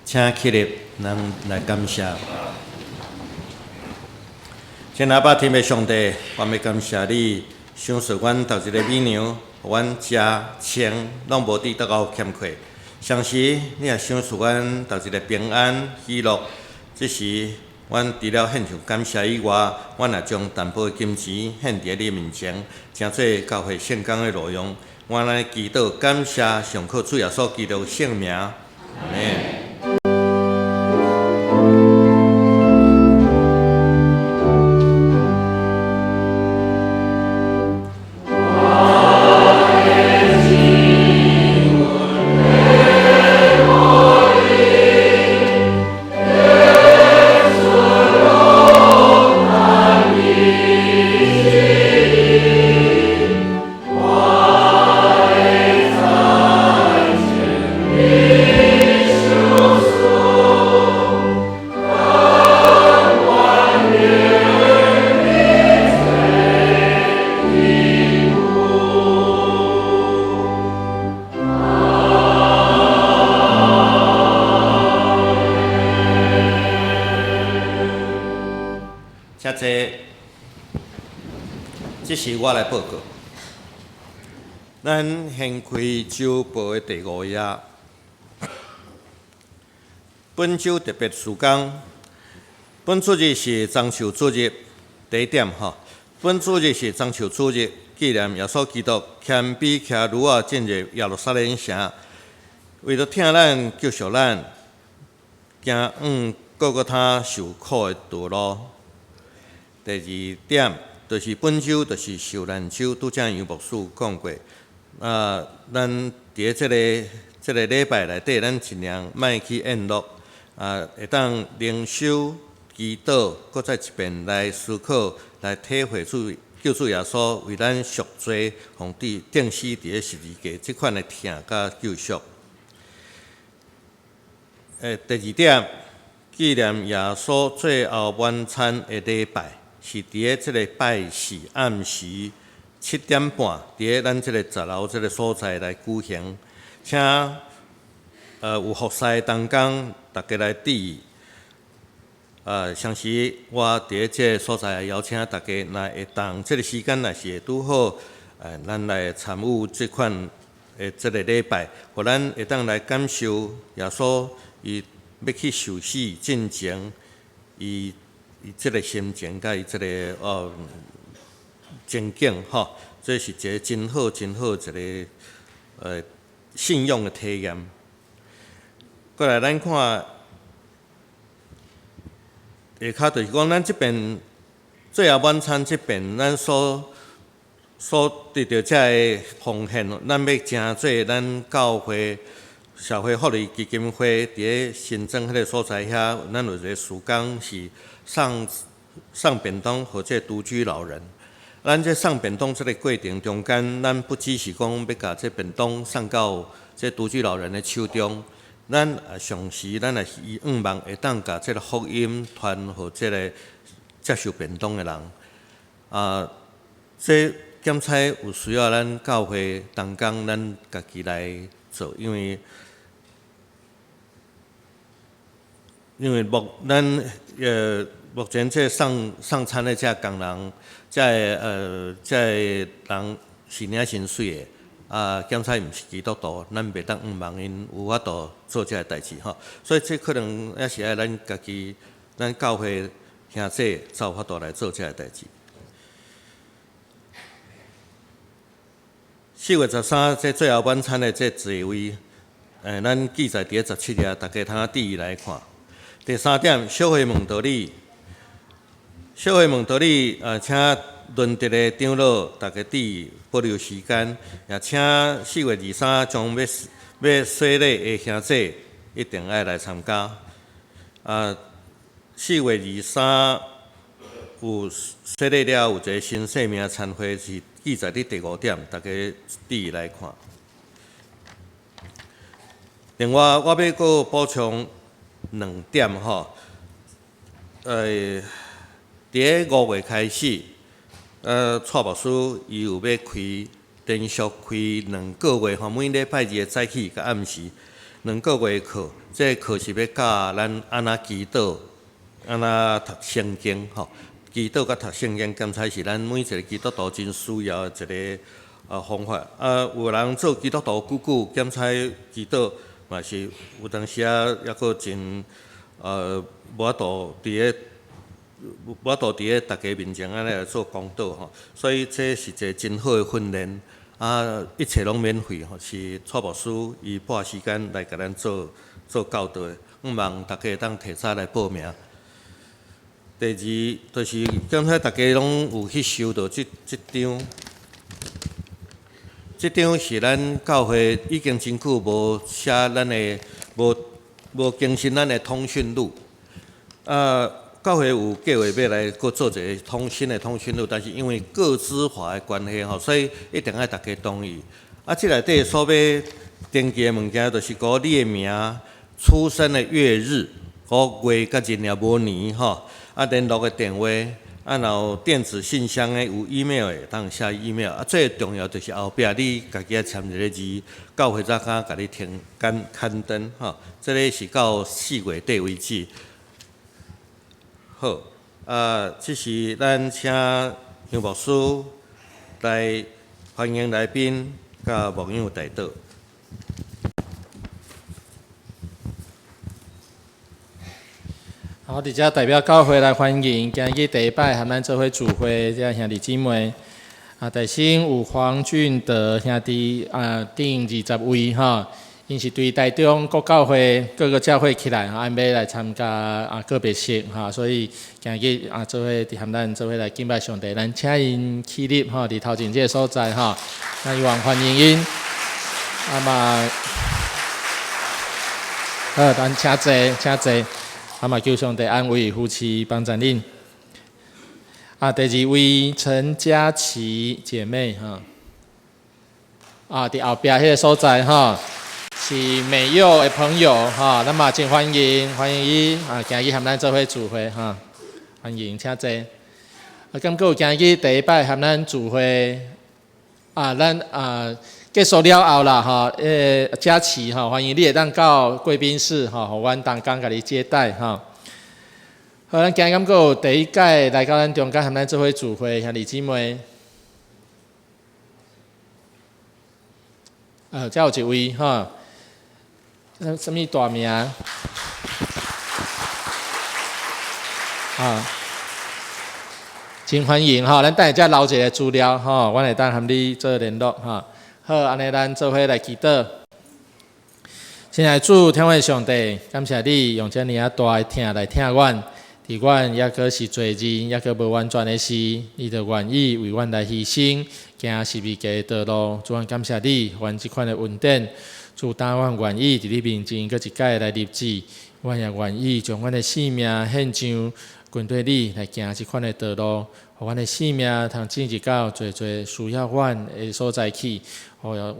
Speaker 1: 請起立，咱來感謝。親阿爸天父上帝，我欲感謝你，賞賜阮頭一个美娘，予阮食穿攏無佇倒有欠缺。同時，你也賞賜阮頭一个平安喜樂。這時，阮除了獻上感謝以外，阮也將淡薄的金錢獻佇你面前，成做教會聖工的路用。阮來祈禱感謝，上靠主耶穌基督聖名，阿們。請坐，這是我來報告。咱掀開週報的第五頁，本週特別事工，本主日是中秋主日，第一點吼，本主日是中秋主日，紀念耶穌基督謙卑騎驢仔進入耶路撒冷城，為著疼咱救贖咱，行往各各他受苦的道路。第二點，就是本週就是受難週，拄才楊牧師講過。啊，咱佇咧這個禮拜內底，咱盡量莫去宴樂，啊，會當靈修、祈禱，閣再一遍來思考、來體會主救主耶穌為咱贖罪，予釘釘死佇咧十字架，這款的疼佮救贖。第二點，紀念耶穌最後晚餐的禮拜，是佇咧這个拜四暗時7點半，佇咧咱這个10樓這个所在來舉行，請有服侍同工，大家來注意。同時我佇咧這个所在邀請大家，若會當這个時間若是會拄好，咱來參與這款的這个禮拜，予咱會當來感受耶穌伊欲去受死進前，伊這个心情佮伊這个情景吼，這是一个真好真好一个信仰的體驗。過來，咱看下跤，就是講咱這邊最後晚餐這邊，咱所得著這个奉獻，咱欲成做咱教會社會福利基金會佇咧新莊彼个所在遐，咱有一个事工是送送便當予這獨居老人。咱這送便當這个過程中間，咱不只是講欲共這便當送到這獨居老人的手中，咱也同時，咱也希望會當共這个福音傳予這个接受便當的人。啊，這檢查有需要咱教會同工，咱家己來做，因為咱目前這送送餐的這工人，這个人是領薪水的，啊，檢查毋是基督徒，咱袂當向望𪜶有法度做這个代誌吼，所以這可能也是愛咱家己，咱教會兄弟才有法度來做這个代誌。4月13，這最後晚餐的這座位，咱記載佇咧17頁，大家通注意來看。第三點，小會問道理。小會問道理，請輪值的長老大家注意保留時間，也請4月23將欲洗禮的兄弟一定愛來參加。啊，4月23有洗禮了，有一个新生命餐會是記載佇第五點，大家注意來看。另外，我欲閣補充兩點吼，佇咧5月開始，蔡牧師伊有欲開連續開兩個月吼，每禮拜二的早起佮暗時兩個月的課，這個課是欲教咱按怎祈禱，按怎讀聖經吼。祈禱佮讀聖經，敢才是咱每一个基督徒真需要的一个方法。啊，有人做基督徒久久，敢才祈禱嘛是有當時啊，猶閣真無法度佇咧無法度佇咧大家面前按呢來做講道吼。所以這是一个真好的訓練，啊，一切攏免費吼，是蔡牧師伊撥時間來共咱做做教導的，向望大家會當提早來報名。第二，就是剛才大家攏有去收著這張，這張是咱教會已經真久無寫咱的，無更新咱的通訊錄。啊，教會有計劃欲來閣做一个新的通訊錄，但是因為個資法的關係吼，所以一定愛大家同意。啊，這內底所欲登記的物件，就是講你的名、出生的月日、個月佮日爾無年吼。啊，聯絡的電話，啊，若有電子信箱的，有 email 的，當寫 email。啊，最重要就是後壁你家己愛簽一個字，教會才敢共你停刊刊登吼。這个是到4月底為止。好，啊，這是咱請楊牧師來歡迎來賓佮牧養代禱。
Speaker 2: 好，佇遮代表教會來歡迎今日第一擺和咱做伙聚會這兄弟姊妹。啊，首先有黃俊德兄弟啊，頂20位吼，𪜶是對台中各教會各個教會起來，啊，欲來參加啊告別式哈，所以今日啊做伙佇和咱做伙來敬拜上帝，咱請𪜶起立吼，佇頭前這个所在吼，咱希望歡迎𪜶。啊嘛，好，咱請坐，請坐。啊嘛，求上帝安慰、扶持、幫助恁。啊，第二位陳嘉琪姐妹哈，啊，佇後壁彼个所在吼，是美佑的朋友哈，咱嘛真歡迎，歡迎伊啊，今日和咱做伙聚會哈，歡迎，請坐。啊，閣有今日第一擺和咱聚會啊，咱啊結束了後啦吼，嘉琪吼，歡迎你會當到貴賓室吼，予阮同工共你接待吼。好，咱今日閣有第一屆來到咱中間和咱做伙聚會兄弟姊妹，遮有一位吼，啥物大名？啊，真歡迎吼，咱等下才留一个資料吼，阮會當和你做聯絡吼。好，按呢咱做伙來祈禱。親愛的主，天父上帝，感謝你用遮爾仔大的疼來疼阮。佇阮猶閣是罪人，猶閣無完全的時，你就願意為阮來犧牲，行十字架的道路。主，阮感謝你，予阮這款的恩典。主，當阮願意佇你面前閣一擺來立志，阮也願意將阮的性命獻上，跟隨你來行這款的道路，予阮的性命通進入到濟濟需要阮的所在去，予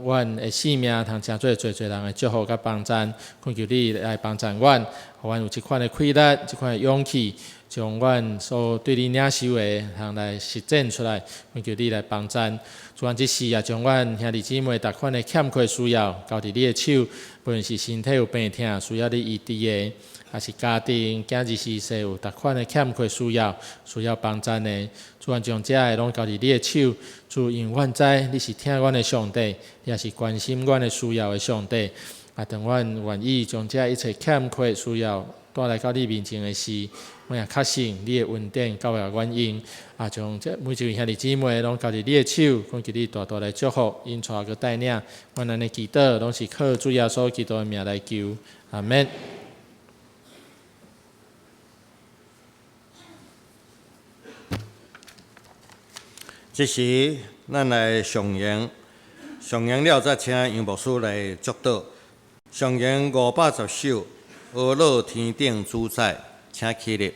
Speaker 2: 阮的性命通成做濟濟人的祝福佮幫贊。懇求你來幫贊阮，予阮有這款的氣力、這款的勇氣，將阮所對你領受的，通來實踐出來。懇求你來幫贊。主，阮這時也將阮兄弟姊妹逐款的欠缺需要交佇你的手，無論是身體有病痛需要你醫治的，抑是家庭囝兒序細有逐款的欠缺需要，需要幫贊的，主，阮將這个攏交佇你的手。主，因為阮知你是疼阮的上帝，你也是關心阮的需要的上帝。啊，當阮願意將這一切欠缺需要帶來到你面前的時，阮也確信你的恩典夠予阮用。啊，將這每一位兄弟姊妹攏交佇你的手，懇求你大大來祝福，𪜶帶閣帶領。阮按呢祈禱，攏是靠主耶穌基督的名來求，阿們。
Speaker 1: 這時，咱來誦經，誦經了，再請楊牧師來祝禱。誦經510首，《阿樂天頂主宰》，請起立。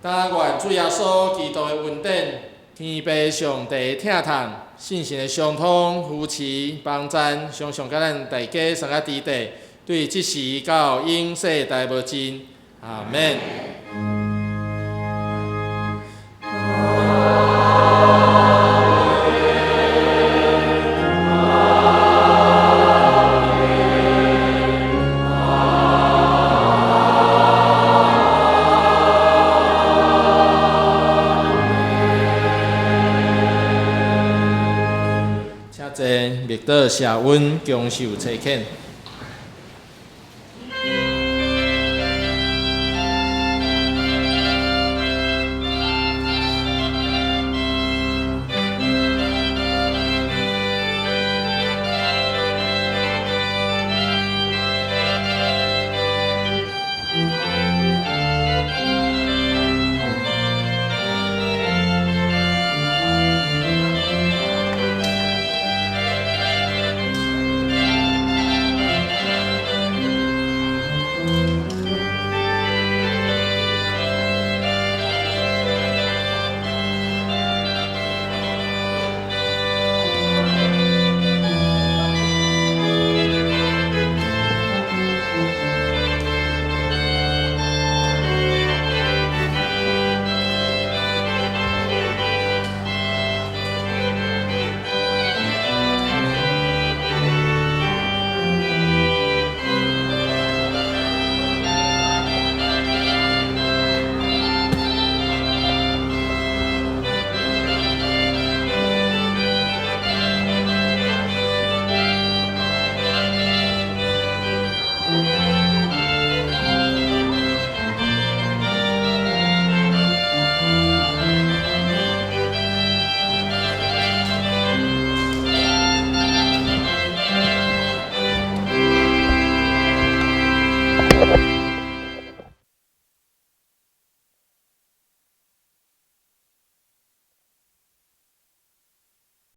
Speaker 2: 但願主耶穌基督的恩典、天父上帝的疼痛、聖神的相通、扶持、幫贊，常常佮咱大家相佮佇底，對這時到永世代無盡。阿們。請坐，默禱謝恩，享受差遣。